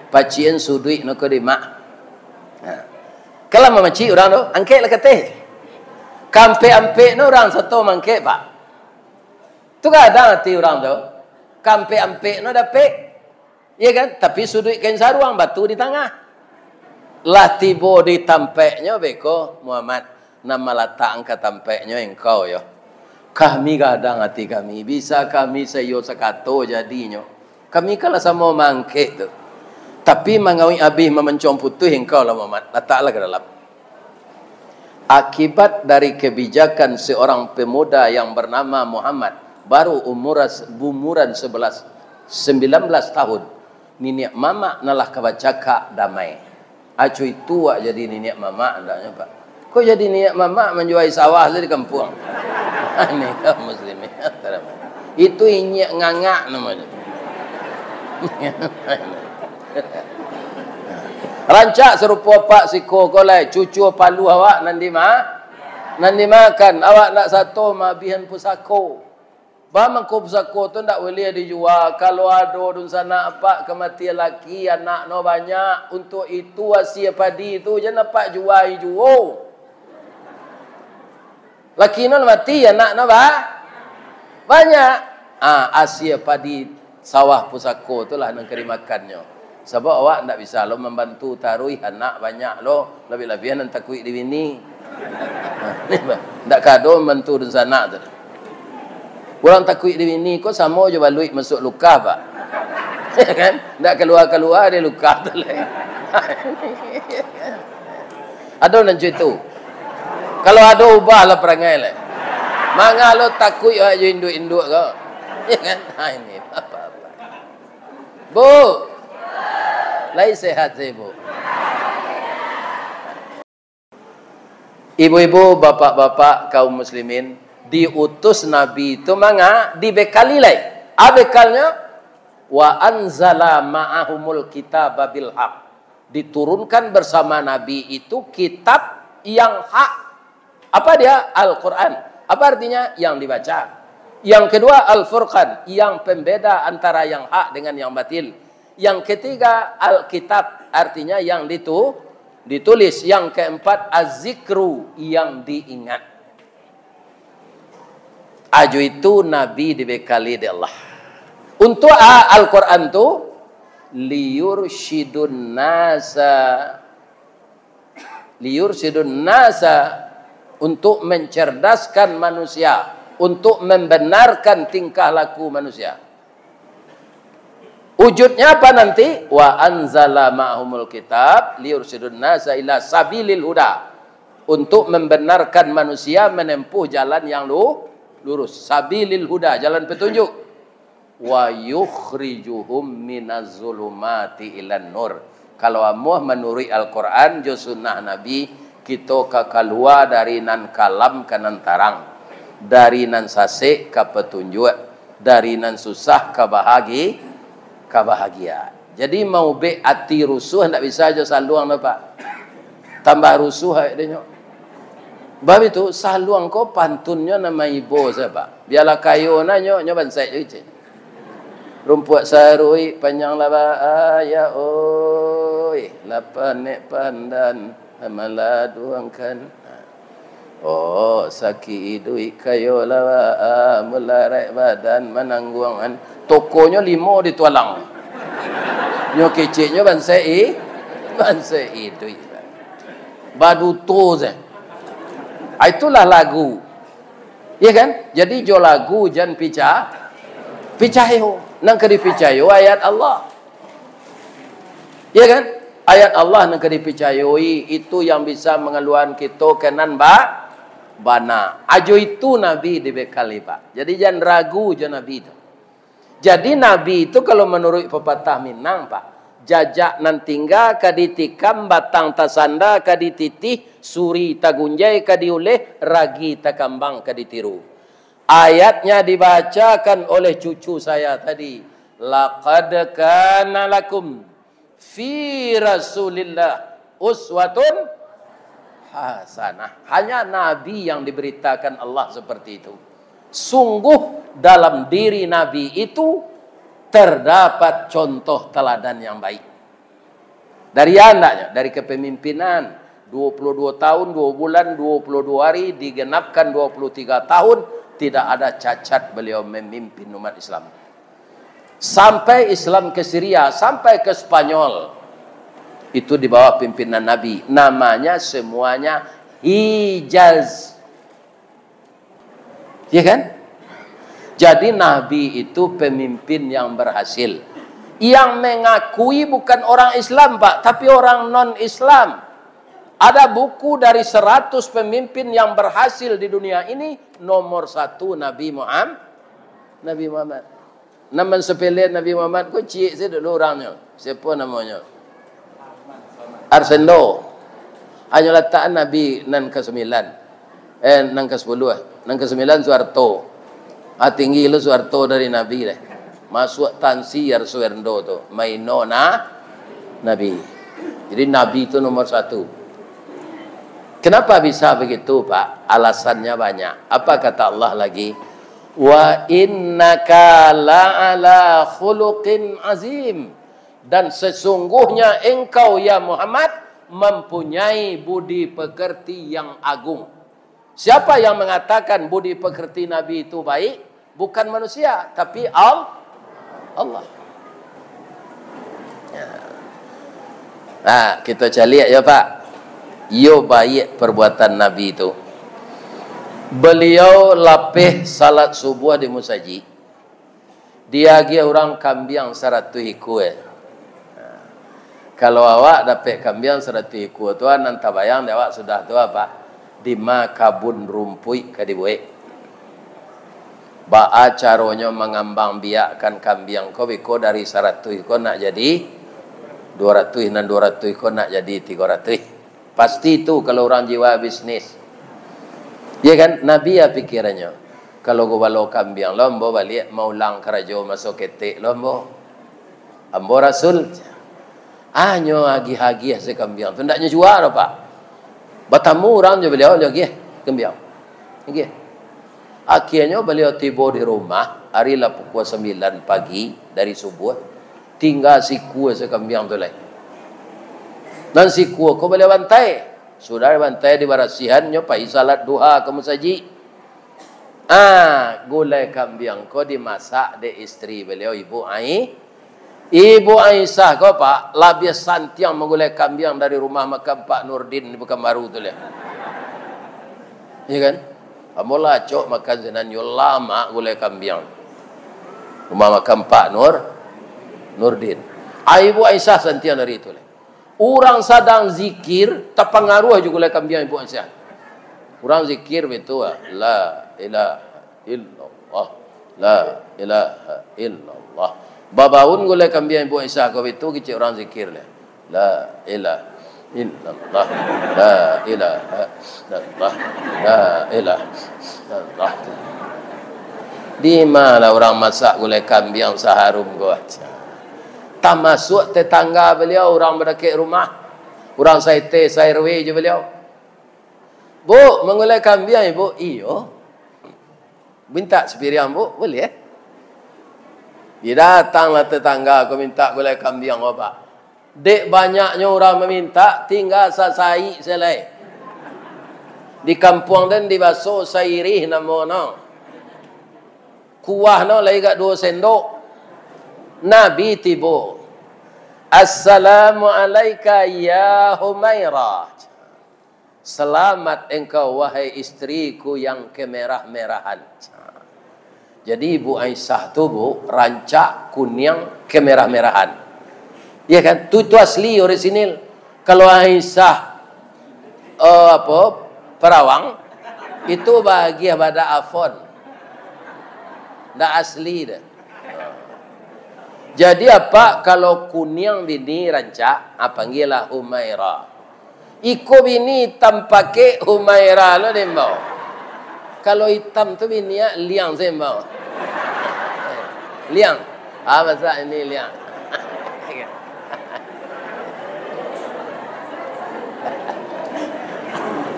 Pacian suduik no ko di mak. Ha. Kalau mamacik urang tu, angkeklah kateh. Ka ampek-ampek no urang sato mangkek, Pak. Tu kadang ati urang tu. Ka ampek-ampek no dapek. Iyo kan? Tapi suduik kain saruang, batu di tangah. Lah tibo di tampeknyo beko, Muhammad, nan malatak ka tampeknyo engkau yo. Kami kadang ati kami, bisa kami saiyo sakato jadinyo. Kami kan lah samo mangkek tu. Tapi mangauik abih mamancuang putuih engkau lah, Muhammad. Lataklah ka dalam. Akibat dari kebijakan seorang pemuda yang bernama Muhammad, baru umuras-, umuran sebelas, sembilan belas tahun, niniak mamak nan lah ka bacakak damai. Aco itu wak jadi niniak mamak, andaknyo, Pak. Kok jadi niniak mamak manjuai sawah tu di kampuang? Ini kaum muslimin. Itu inyiak ngangak namonyo. Rancak sarupo apak siko ko lai, cucua paluah awak nan dima-, nan dimakan, awak ndak sato maabihan pusako. Ba mangko pusako tu ndak buliah dijua, kalau ado dunsanak apak kamatian laki, anakno banyak, untuak itu asie padi tu jan apak juai juo. Lakinyo lah mati, anaknyo ba-, banyak. Ah, asie padi sawah pusako tu lah nan ka dimakannyo. Sabab awak ndak bisa lo mambantu taruih, anak banyak lo, labiah-labiah nan takuik di bini. Ndak ka ado mambantu dunsanak tu. Urang takuik di bini ko samo jo baluik masuak lukah, Pak. Kan? Ndak kalua-kalua dari lukah tu lai. Ado nan cak itu? Kalau ado, ubahlah parangai lai. Manga lo takuik awak jo induak-induak ko. Ya kan? Ha, ini apa-apa. Bu, lai sehat se, Bu? Ibu-ibu, bapak-bapak, kaum muslimin, diutus Nabi tu manga, dibekali lai. A bekalnyo? Wa anzala ma'ahumul kitaba bil haq. Diturunkan bersama Nabi itu kitab yang hak. Apa dia? Al-Quran. Apa artinya? Yang dibaca. Yang kedua, Al-Furqan, yang pembeda antara yang hak dengan yang batil. Yang ketiga, Alkitab, artinya yang ditu-, ditulis. Yang keempat, Az-Zikru, yang diingat. Ajo itu Nabi dibekali dek Allah. Untuk a-, Al-Quran tu, liyursyidun nasa, liyursyidun nasa, untuk mencerdaskan manusia, untuk membenarkan tingkah laku manusia. Wujudnya apa nanti? Wa anzala ma'ahumul kitab liyursyidun nasa ila sabilil huda. Untuk membenarkan manusia menempuh jalan yang lu-, lurus. Sabilil huda, jalan petunjuk. Wa yukhrijuhum minaz zulumati ilan nur. Kalau amuah manuruik Al-Quran jo sunnah Nabi, Kito ka kalua dari nan kalam ka nan tarang, dari nan sasek ka patunjuak, dari nan susah ka bahagi-, ka bahagia. Jadi, maubek ati rusuah ndak bisa jo saluang doh, Pak. Tambah rusuah awak dinyo. Bab itu, saluang ko pantunnyo nan maibo sajo, Pak. Bialah kayo nanyo, nyo bansaik jo icik. Rumpuak saruik panjang labaik, oi, lah panek pandan, maladuangkan. Oh, sakik iduik kayo labaik, mularaik badan manangguangan. Tokonyo limo di tualang. Nyo keceknyo bansaik i-, bansaik iduik. Baduto sajo. Ah, itulah lagu. Ya kan? Jadi, jo lagu jan pica-, picayo. Nan ka dipicayo ayat Allah. Ya kan? Ayat Allah nan ka dipicayoi, itu yang bisa mangaluakan kito ka nan ba-, bana. Ajo itu Nabi dibekali, Pak. Jadi, jan ragu jo Nabi tu. Jadi, Nabi itu, kalau manuruik papatah Minang, Pak, jajak nan tingga ka ditikam, batang tasanda ka dititih, suri tagunjai ka diuleh, ragi takambang ka ditiru. Ayatnya dibacakan oleh cucu saya tadi, "Laqad kana lakum fi Rasulillah uswatun hasanah." Hanya Nabi yang diberitakan Allah seperti itu. Sungguh dalam diri Nabi itu terdapat contoh teladan yang baik. Dari andaknya, dari kepemimpinan, dua puluh dua tahun, dua bulan, dua puluh dua hari, digenapkan dua puluh tiga tahun, tidak ada cacat beliau memimpin umat Islam. Sampai Islam ke Syria, sampai ke Spanyol, itu di bawah pimpinan Nabi. Namanya semuanya Hijaz. Ya kan? Jadi, Nabi itu pemimpin yang berhasil. Yang mengakui bukan orang Islam, Pak, tapi orang non-Islam. Ada buku dari seratus pemimpin yang berhasil di dunia ini, nomor satu Nabi Muhammad. Nabi Muhammad. Nan mansapele Nabi Muhammad ko ciek se dulu urangnyo. Siapo namonyo? Arsendo. Hanyo latakan Nabi nan kasambilan. Eh, nan kasapuluah. Nan kasambilan Suharto. Ah, tinggi lo Suharto dari Nabi deh. Masuak tansi Arsendo tu. Maino na-, Nabi. Jadi, Nabi tu nomor satu. Kenapa bisa begitu, Pak? Alasannya banyak. Apa kata Allah lagi? "Wa innaka la'ala khuluqin azim." Dan sesungguhnya engkau, ya Muhammad, mempunyai budi pekerti yang agung. Siapa yang mengatakan budi pekerti Nabi itu baik? Bukan manusia, tapi Al-, Allah. Ya. Nah, kita caliak ya, Pak. Iyo, baiak perbuatan Nabi tu. Beliau lapeh salat subuah di musajik. Diagiah urang kambiang saratuih ikua. Nah, kalau awak dapek kambiang saratuih ikua tu, nan tabayang di awak sudah tu, Pak? Dima kabun rumpuik ka dibuek? Baa caronyo mangambang biakkan kambiang ko, biko dari saratuih ko nak jadi duo ratuih, nan duo ratuih ko nak jadi tigo ratuih? Pasti tu kalau urang jiwa bisnis. Ya kan? Nabi ya pikirannyo, kalau gubalo kambiang lo ambo baliak maulang karajo maso ketek lo ambo. Ambo Rasul. Hanyo agiah-agiah se kambiang tu, ndak nyo jua doh, Pak. Batamu urang jo baliau, nyo agiah kambiang. Agiah. Akhianyo baliau tibo di rumah, ari lah pukua sambilan pagi dari subuah. Tingga sikua se kambiang tu lai. Nan sikua ko baliau bantai. Sudah bantai dibarasihan, nyo pai salat duha ka musajik. Ah, gulai kambiang ko dimasak dek isteri baliau, Ibu Ai-, Ibu Aisyah ko, Pak, labiah santiang manggulai kambiang dari rumah makan Pak Nurdin di Pekanbaru tu lah. Iya kan? Ambo lah acok makan sinan, yo lamak gulai kambiang. Rumah makan Pak Nur, Nurdin. Ah, Ibu Aisyah santiang dari itu lah. Urang sadang zikir, tapangaruah jo gulai kambiang Ibu Aisyah. Urang zikir baitu, ah, "La ilaha illallah, la ilaha illallah." Babaun gulai kambiang Ibu Aisyah ko baitu, kecek urang zikir lah. "La ilaha." Illallah, la ilaha illallah, la ilaha illallah. Di ma lah urang masak gulai kambiang saharum ko? Tamasuak tetangga baliau, urang badakek rumah, urang saete sa-R W jo baliau. "Bu, manggulai kambiang, Ibu?" "Iyo." "Mintak sapiriang, Bu, buliah?" Jadi datanglah tetangga ko mintak gulai kambiang ko, Pak. Dek banyaknyo urang mamintak, tingga sasaik se lai. Di kampuang den dibaso sairih namo no. Kuah no lai agak duo sendok. Nabi tibo. "Assalamu alaika ya Humairah." "Selamat engkau, wahai istriku yang kemerah-merahan." Jadi, Ibu Aisyah tu, Bu, rancak kuniang kemerah-merahan. Iya kan? Tu, tu asli, orisinil. Kalau Aisyah, eh, apa, Perawang, itu bahagia badak Avon. Ndak asli dah. Jadi, apa, kalau kuniang bini rancak, ah, panggillah Humaira. Iko bini itam pakek, Humaira lo dimbau. Kalau itam tu bini, ah, liang se imbau. Liang. Ah, masak ini liang.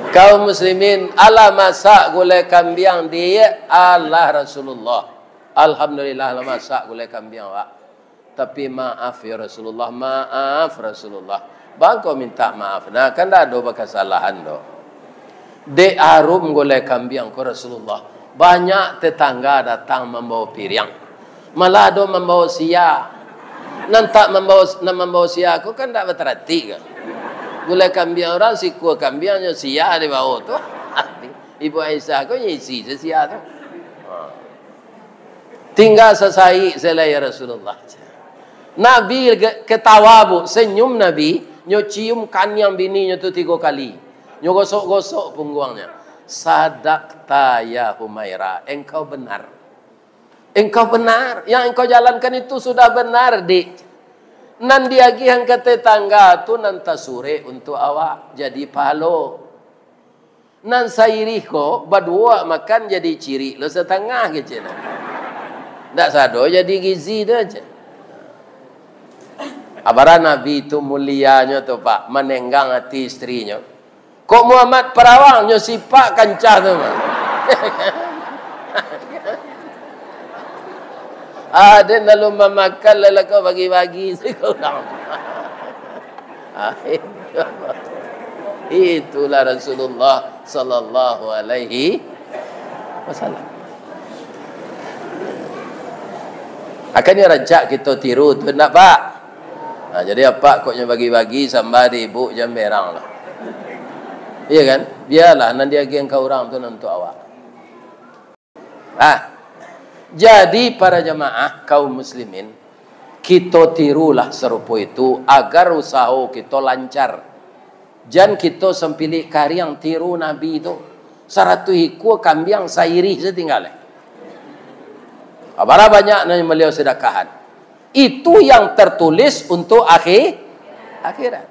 Kaum muslimin, alah masak gulai kambiang di alah Rasulullah. Alhamdulillah, alah masak gulai kambiang, Pak. Tapi maaf ya Rasulullah, maaf Rasulullah. Bangko minta maaf. Nah, kan ndak ado bakasalahan doh. Dek harum gulai kambiang ko Rasulullah. Banyak tetangga datang mambawa piriang. Malah ado mambawa sia. Nan tak mambawa, nan mambawa sia ko kan ndak batarati ka. Gulai kambiang urang, sikua kambiang nyo sia dibawa tu. Ibu Aisyah ko nyo isi se sia tu. Ha. Tingga sasaik se lai, ya Rasulullah. Nabi ge-, ketawa, Bu, senyum Nabi, nyo cium kaniang bininyo tu tigo kali. Nyo gosok-gosok pungguangnyo. "Sadakta ya Humaira, engkau benar. Engkau benar. Yang engkau jalankan itu sudah benar, Dik. Nan diagihan ka tetangga tu nan tasurek untuak awak, jadi pahalo." Nan sairih ko, baduo makan jadi cirik lo satangah, kecek nyo. Ndak sado jadi gizi tu, kecek. Abara Nabi tu mulianyo tu, Pak, manenggang ati istrinyo. Kok Muhammad Perawang nyo sipak kancah tu, Pak. Aden lalu mamakan, lalu kau bagi-bagi siko urang. Itulah Rasulullah sallallahu alaihi wasallam. Akanyo rancak kito tiru tu, ndak, Pak? Nah, jadi apak kok nyo bagi-bagi samba di ibu jamberang lah. Iya kan? Bialah nan diagian ka urang tu nan untuak awak. Ah, jadi para jamaah kaum muslimin, kito tirulah sarupo itu agar usaho kito lancar. Jan kito sampilik kariang tiru Nabi tu. Saratuih ikua kambiang sairih satingga lai. Bara banyak nan baliau sadakahan. Itu yang tertulis untuk akhi-, akhirat.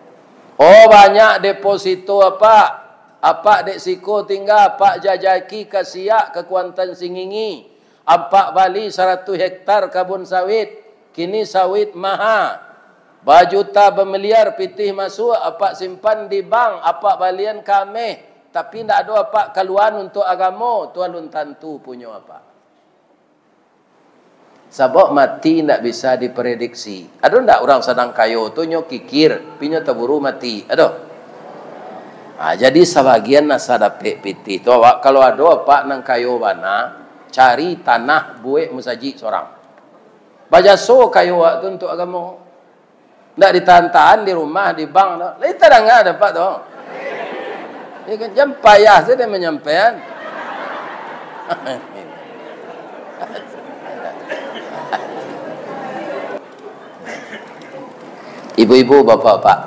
Oh, banyak deposito apak. Apak dek siko tingga, apak jajaki ka siak, ka Kuantan Singingi. Apak bali saratuih hektar kabun sawit. Kini sawit maha. Bajuta bamiliar pitih masuak, apak simpan di bank, apak balian ka ameh. Tapi ndak ado apak kaluaan untuak agamo, tu alun tantu punyo apak. Sabab mati indak bisa diprediksi. Ado ndak urang sadang kayo tu nyo kikir, pi nyo taburu mati? Ado? Ha, jadi sabagian asa dapek pitih tu, awak kalau ado apak nan kayo bana, cari tanah buek musajik sorang. Bajaso kayo awak tu untuak agamo. Ndak ditahan-tahan di rumah, di bank tu. Lai tadanga dek apak tu. Ya kan? Jan payah sajo manyampaian. Ibu-ibu, bapak-bapak,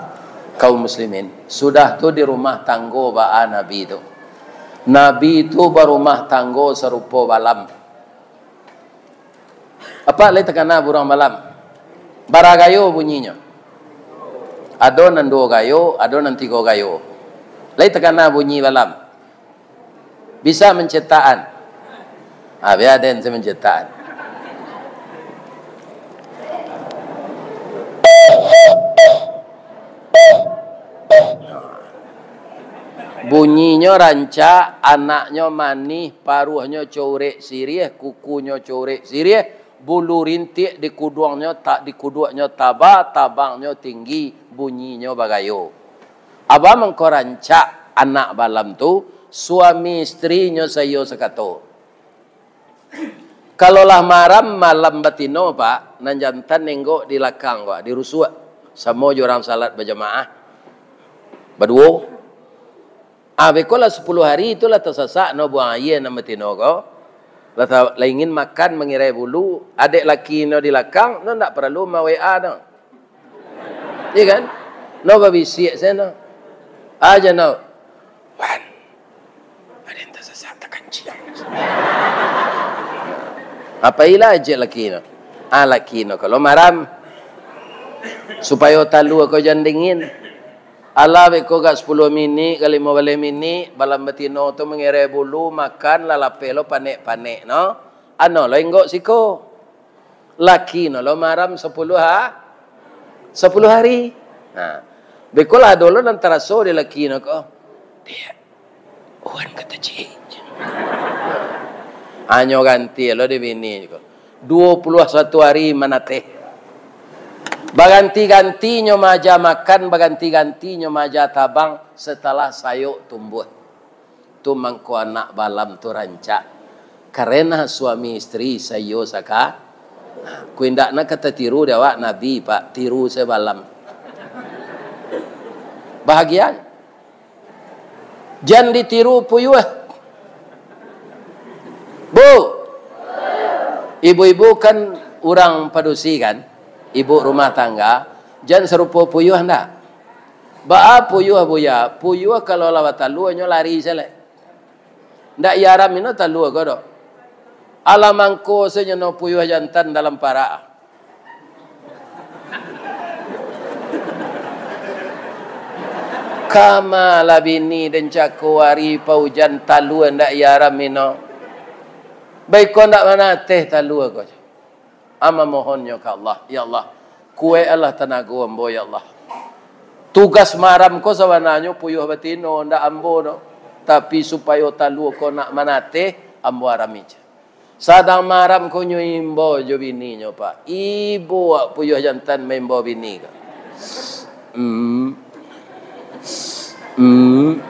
kaum muslimin, sudah tu di rumah tanggo baa Nabi tu. Nabi tu barumah tanggo sarupo balam. Apak lai takana buruang balam? Baragayo bunyinyo. Ado nan duo gayo, ado nan tigo gayo. Lai takana bunyi balam. Bisa mancetakan. Ah, bia den se mancetakan. Bunyinyo rancak, anaknyo manih, paruahnyo corek siriah, kukunyo corek siriah, bulu rintik di kuduangnyo ta-, di kuduaknyo taba, tabangnyo tinggi, bunyinyo bagayo. Aba mangko rancak anak balam tu, suami istrinyo saiyo sakato. Kalau lah maram malam batino, Pak, nan jantan nenggok di lakang, Pak, di rusuak, samo jo urang salat bajamaah, baduo. Ah, beko lah sapuluah hari tu lah tasasak no buang aia nan batino ko. Lah ta-, lah ingin makan mangirai bulu, adek laki no di lakang, no ndak paralu ma-W A no. Iya kan? No babisiak sajo no. Aja no. "Wan, aden tasasak takanciang." Apa ilah ajak laki no? Ah, laki no kalau maram. Supayo talua ko jan dingin. Alah beko gak sapuluah minik, gak limo baleh minik, balam batino tu mangirai bulu, makan, lah lapeh lo panek-panek no. Ano lo inggok siko. Laki no lo maram sapuluah ha-, sapuluah hari. Nah, beko lah ado lo nan taraso di laki no ko. Diak, Wan kata ciek. Hanyo ganti lo di bini ko. Duo puluah satu hari manateh. Baganti-gantinyo maaja makan, baganti-gantinyo maaja tabang, satalah sayok tumbuah. Tu mangko anak balam tu rancak. Karena suami istri saiyo saka-, nah, ku indak nak ka tatiru dek awak Nabi, Pak, tiru sajo balam. Bahagia. Jan ditiru puyuah. Bu, ibu-ibu kan urang padusi kan? Ibu rumah tangga, jan sarupo puyuah ndak? Baa puyuah, Buya? Puyuah kalau lah batalua, nyo lari sajo lai. Ndak iyaram ino talua ko doh. Alah mangko sajo no puyuah jantan dalam parak. Kama lah bini den cako ari paujan, talua ndak iyaram ino. Baiko ndak manateh talua ko. Ama mohonnyo ka Allah, "Ya Allah, kuek-lah tanago ambo, ya Allah. Tugas maram ko sabananyo puyuah batino, ndak ambo doh. Tapi supayo talua ko nak manateh, ambo arami ja." Sadang maram ko nyo imbau jo bininyo, Pak. Ibo wak puyuah jantan maimbau bini ko. Hmm. Hmm.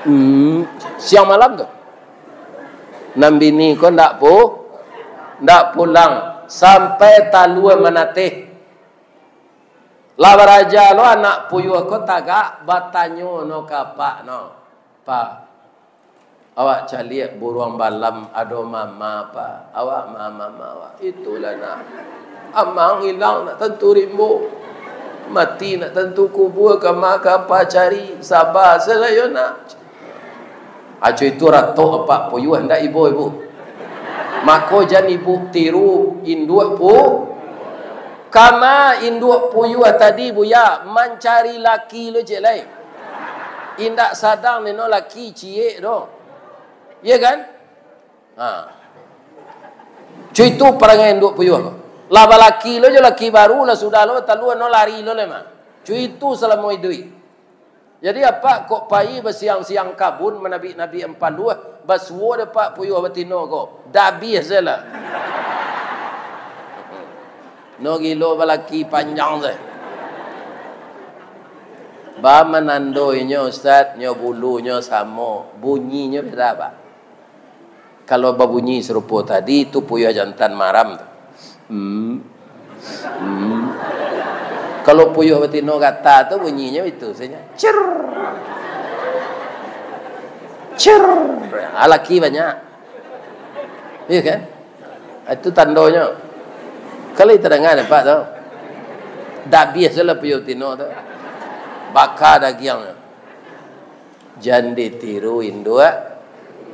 Hmm. Siang malam tu. Nan bini ko ndak pu-, ndak pulang sampai talua manateh. Lah baraja lo anak puyuah ko tagak batanyo no ka apak no. Pak, awak caliak buruang balam ado mama, Pak. Awak ma-, mama awak. Itulah nak. Amang ilang nak tantu rimbo. Mati nak tantu kubua, kama ka apa cari. Saba sajo yo nak. Ajo itu ratok apak puyuah, ndak ibo-ibo. Mako jan ibu tiru induak pu-, kama induak puyuah tadi, Buya, mancari laki lo ciek lai. Indak sadang nino laki ciek doh. Iya kan? Ha. Cuitu parangai induak puyuah ko. Lah balaki lo jo laki baru, lah sudah lo talua no lari lo lai mah. Cuitu salamo iduik. Jadi apak kok pai basiang-siang kabun, manabik-nabik ampaluah, basuo dek apak puyuah batino ko. Dabih sajolah. No gilo balaki panjang sajo. Ba manando inyo, Ustaz, nyo bulunyo samo, bunyinyo beda, Pak. Kalau babunyi sarupo tadi, tu puyuah jantan maram tu. Hmm. Hmm. Kalau puyuah batino gata tu, bunyinyo itu sajo. Cer. Cer. Ah, laki banyak. Iya kan? Ah, itu tandonyo. Kalau kita dengar, nampak tu. Dabih sajolah puyuah batino tu. Baka dagiangnyo. Jan ditiru induak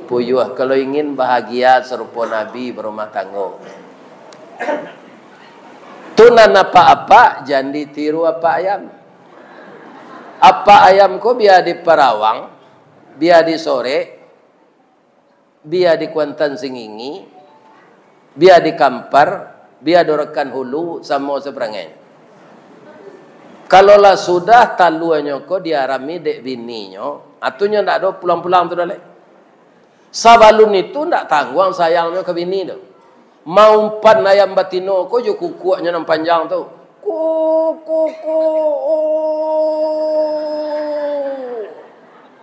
puyuah, kalau ingin bahagia sarupo Nabi barumah tanggo. Tu nan apak-apak, jan ditiru apak ayam. Apak ayam ko bia diparawang, bia disorek, bia dikuantan singingi, bia dikampar, bia dorekan hulu, samo saparangai. Kalau lah sudah taluanyo ko diarami dek bininyo, atunyo ndak ado pulang-pulang tu dah lai. Sabalun itu ndak tangguang sayangnyo ka bini tu. Maumpan ayam batino ko jo kukuaknyo nan panjang tu. Ku, ku, ku,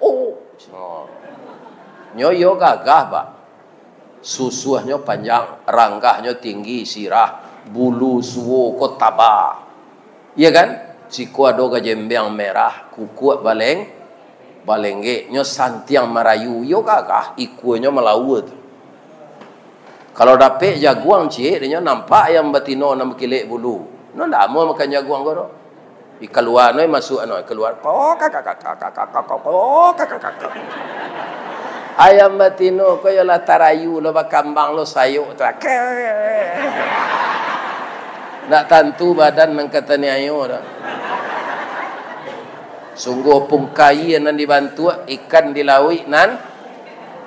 oh, oh. Nyo iyo gagah, Pak. Susuahnyo panjang, ranggahnyo tinggi, sirah, bulu suo ko taba. Iya kan? Siko ado gajembeang merah, kukuak baleng, balenggek, nyo santiang marayu, iyo gagah, ikuanyo malaua tu. Kalau dapek jaguang ciek, dinyo nampak ayam batino nan bakilek bulu. No ndak amuah makan jaguang ko doh. I kalua no, i masuak no, i kalua. Kok, kak, kak, kak. Ayam batino ko iyolah tarayu lo, bakambang lo sayok tu. Kek. Ndak tantu badan nan kataniayo doh. Sungguah pungkai nan dibantuak, ikan di lauik nan,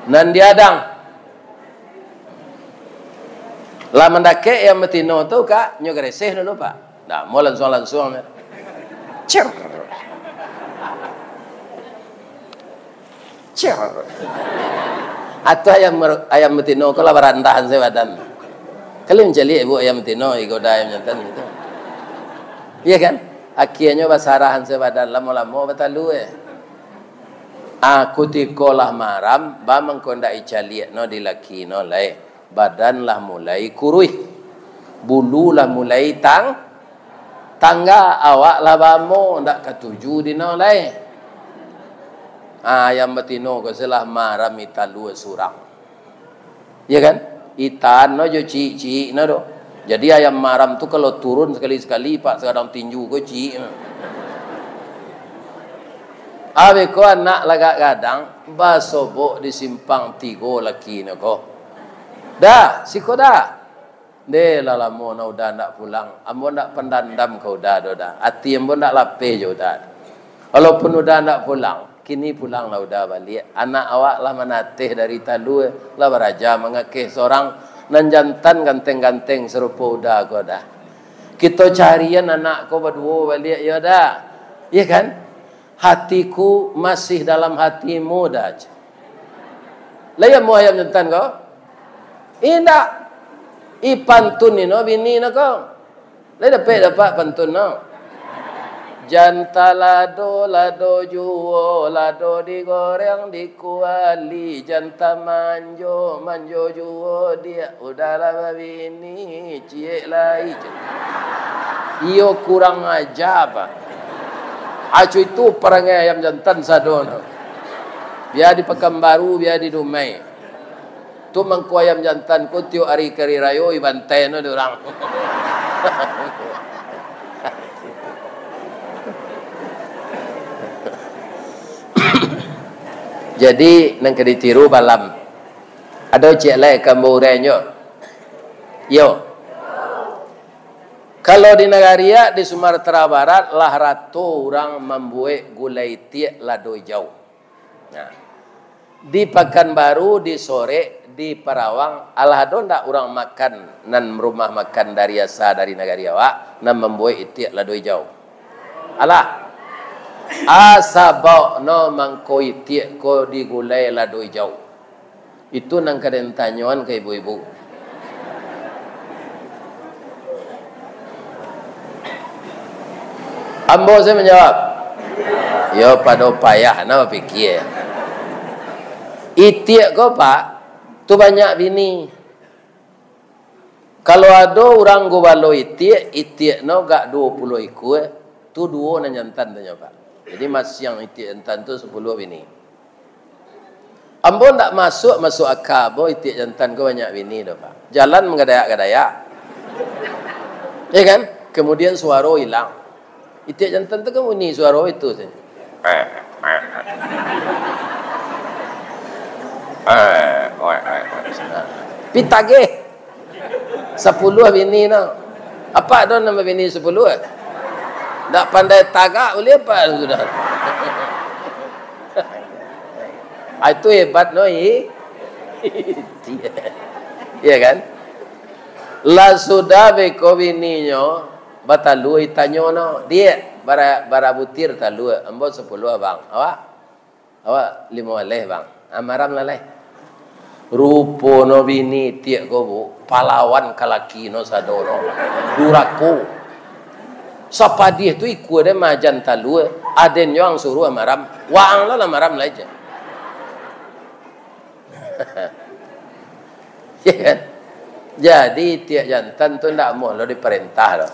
nan diadang. Lah mandakek ayam batino tu, Kak, nyo gareseh dulu, Pak. Nah, mau lansuang-lansuang. Cer. Cer. Atau ayam mer-, ayam batino ko lah barandahan se badan. Kalian caliak ibu ayam batino, igoda ayam jantan gitu. Iya kan? Akhirnyo basarahan se badan, lamo-lamo batalua, eh. Ah, kutiko lah maram, ba mangko ndak icaliak no di laki no lai. Badan lah mulai kuruih. Bulu lah mulai tang-, tangga. Awak lah bamo, ndak katuju dino lai. Ah, ayam batino ko selah maram italua surang. Iya kan? Itan no jo ciik-ciik no do. Jadi ayam maram tu kalau turun sakali-sakali, Pak, sakadang tinju ko ciik no. Abih ko anak lagak gadang, basobok di simpang tigo laki no ko. Dah, siko dah. Deh, lah lamo nah Uda ndak pulang. Ambo ndak pandandam ka Uda doh, Da. Ati ambo ndak lapeh jo Uda. Walaupun Uda ndak pulang, kini pulanglah Uda baliak. Anak awak lah manateh dari talua, lah baraja mangakeh sorang. Nan jantan ganteng-ganteng sarupo Uda ko, Da. Kito carian anak ko baduo baliak, yo, Da. Iya kan? Hatiku masih dalam hatimu, Da. Lah iyo amuah ayam jantan ko? Indak. I pantun ino bini no ko. Lai dapek dapat pantun no. Jan talado, lado juo, lado digoreng di kuali, jan tamanjo, manjo juo diak, Uda lah babini, ciek lai, cek. Iyo kurang aja, Pak. Acu itu parangai ayam jantan sado no. Bia di Pakanbaru, bia di Dumai. Tu mangko ayam jantan ko tiok ari ka ari rayo, ibantai no dek urang. Jadi, nan ka ditiru balam. Ado ciek lai ka ambo uraian jo. Yo. Kalau di Nagariak, di Sumatera Barat, lah rato urang mambuek gulai tiak lado ijau. Nah, di Pakanbaru, di Sorek, di Parawang, alah ado ndak urang makan nan rumah makan dari asa dari nagari awak, nan mambuek itiak lado ijau? Alah. Asa baok no mangko itiak ko digulai lado ijau. Itu nan ka den tanyoan ka ibu-ibu. Ambo sajo manjawab. Yo, pado payah na bapikia. Itiak ko, Pak, tu banyak bini. Kalau ado urang gubalo itiak, itiak no agak duo puluah ikua, tu duo nan jantan tu nyo, Pak. Jadi masiang itiak jantan tu sapuluah bini. Ambo ndak masuak, masuak aka ambo, itiak jantan ko banyak bini doh, Pak. Jalan mangadayak-gadayak. Ya kan? Kemudian suaro ilang. Itiak jantan tu kan bunyi suaro itu sajo. Pi tagih. Sapuluah bini no. Apak tu nan babini sapuluah. Ndak pandai tagak ulih apak tu sudah. Ah, itu hebat no, i. Iya kan? Lah sudah beko bininyo batalua, itanyo no, "Diak, bara, bara butir talua?" "Ambo sapuluah, Bang." "Awak?" "Awak limo baleh, Bang." "Ah, maram lah lai." Rupo no bini itiak ko, Bu, palawan ka laki no sado no. Durako. Sapadih tu ikua den maajan talua, adennyo ang suruah maram. Waang lah, lah maram lai, jar. Ya kan? Jadi, itiak jantan tu ndak amuah lo diparentah doh.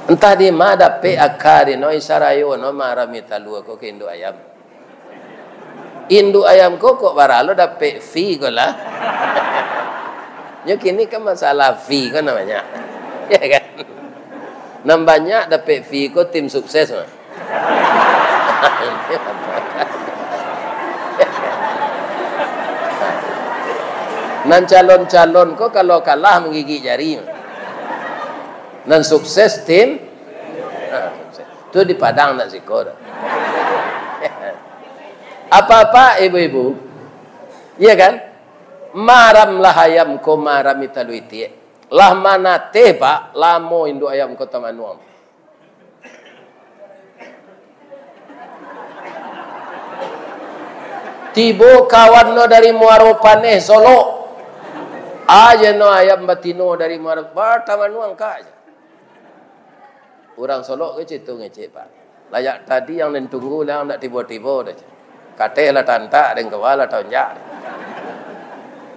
Antah di ma dapek aka di no, isarayo no marami talua ko ka induak ayam. Induak ayam ko kok bara lo dapek fee ko lah. Nyo kini kan masalah fee ko namanya. Ya kan? Nan banyak dapek fee ko tim sukses mah. Nan calon-calon ko kalau kalah manggigik jari. Nan sukses tim. Nah, sukses. Tu di Padang nak siko tu. Apa-apa ibu-ibu. Iya kan? Maram lah ayam ko, marami talua itiak. Lah manateh, Pak, lamo induak ayam ko tamanuang. Tibo kawan no dari Muaro Paneh, Solok. Aja no ayam batino dari Muaro, ba-, tamanuang ka aja. Urang Solok ko cito ngecek, Pak. Layak tadi yang den tunggu, lah ndak tibo-tibo doh. Kateh lah tantak, deng kawa lah taunjak.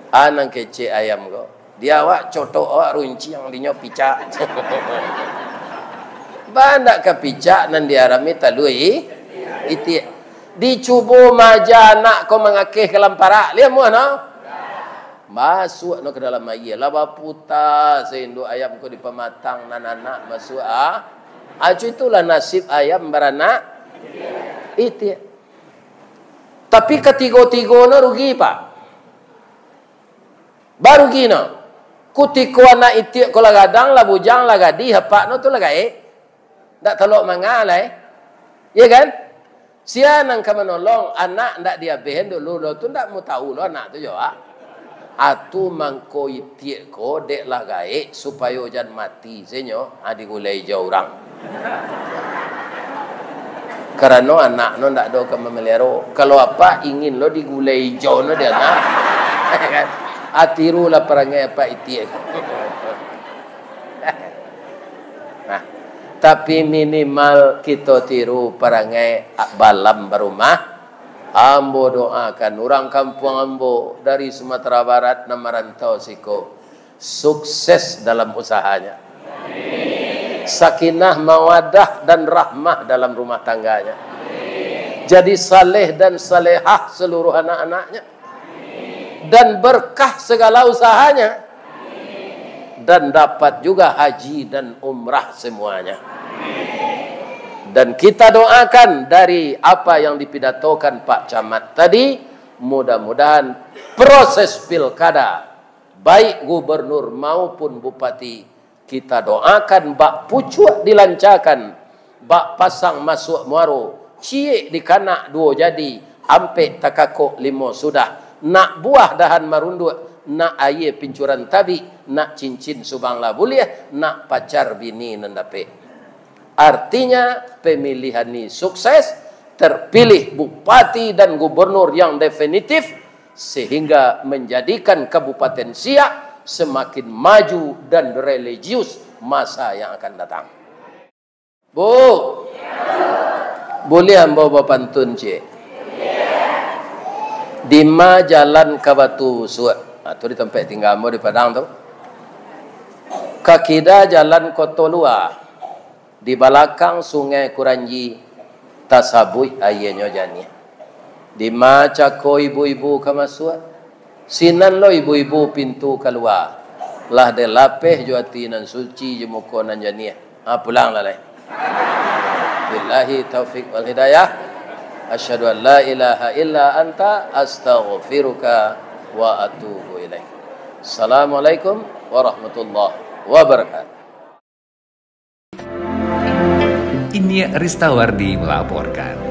Anang kecek ayam ko. Di awak cotok, awak runciang, dinyo picak. Bandak ka picak nan diarami talua i-, itiak. Dicubo maja anak ko mangakeh ka lamparak, liak muah no? Masuak no ka dalam aia, lah baputa se induak ayam ko di pamatang, nan anak masuak, ah. Acu itulah nasib ayam baranak itiak. Tapi katigo-tigo no rugi, Pak. Barugi no. Kutiko anak itiak ko lah gadang, lah bujang, lah gadih, apak no tu lah gaek. Ndak talok manga lai. Iya kan? Sia nan ka manolong, anak ndak diabehan dulu lo tu, ndak mu tahu lo anak tu jo, ah. Atu mangko itiak ko dek lah gaek, supayo jan mati senyo, ah, digulai ijau urang. Karano anak no ndak ado ka mamaliharo. Kalau apak ingin lo digulai ijau no di anak, kan? Ah, tirulah parangai apak itiak. Nah, tapi minimal kito tiru parangai balam barumah. Ambo doakan urang kampuang ambo dari Sumatera Barat nan marantau siko, sukses dalam usahanya. Sakinah, mawadah, dan rahmah dalam rumah tangganya. Jadi saleh dan salehah seluruh anak-anaknya. Dan berkah segala usahanya. Dan dapat juga haji dan umrah semuanya. Dan kita doakan dari apa yang dipidatokan Pak Camat tadi, mudah-mudahan proses pilkada, baik gubernur maupun bupati, kita doakan bak pucuak dilancakan, bak pasang masuak muaro, ciek dikanak duo jadi, ampek takakok limo sudah, nak buah dahan marunduak, nak aia pincuran tabik, nak cincin subang lah buliah, nak pacar bini nan dapek. Artinya, pemilihan ni sukses, terpilih bupati dan gubernur yang definitif, sehingga menjadikan Kabupaten Siak semakin maju dan religius masa yang akan datang. Bu, buliah ambo bapantun ciek? Dima jalan ka Batu Busuak? Nah, tu di tampek tingga ambo di Padang tu. Ka kida jalan Koto Lua. Di balakang Sungai Kuranji, tasabuik aianyo janiah. Dima cako ibu-ibu ka masuak? Sinan lo ibu-ibu pintu kalua, lah dilapeh jo ati nan suci, jo muko nan janiah. Ha, pulang lah lai. Billahi taufik wal hidayah. Asyhadu an la ilaha illa anta, astaghfiruka wa atubu ilaik. Assalamualaikum warahmatullahi wabarakatuh. Niak Ristawardi melaporkan.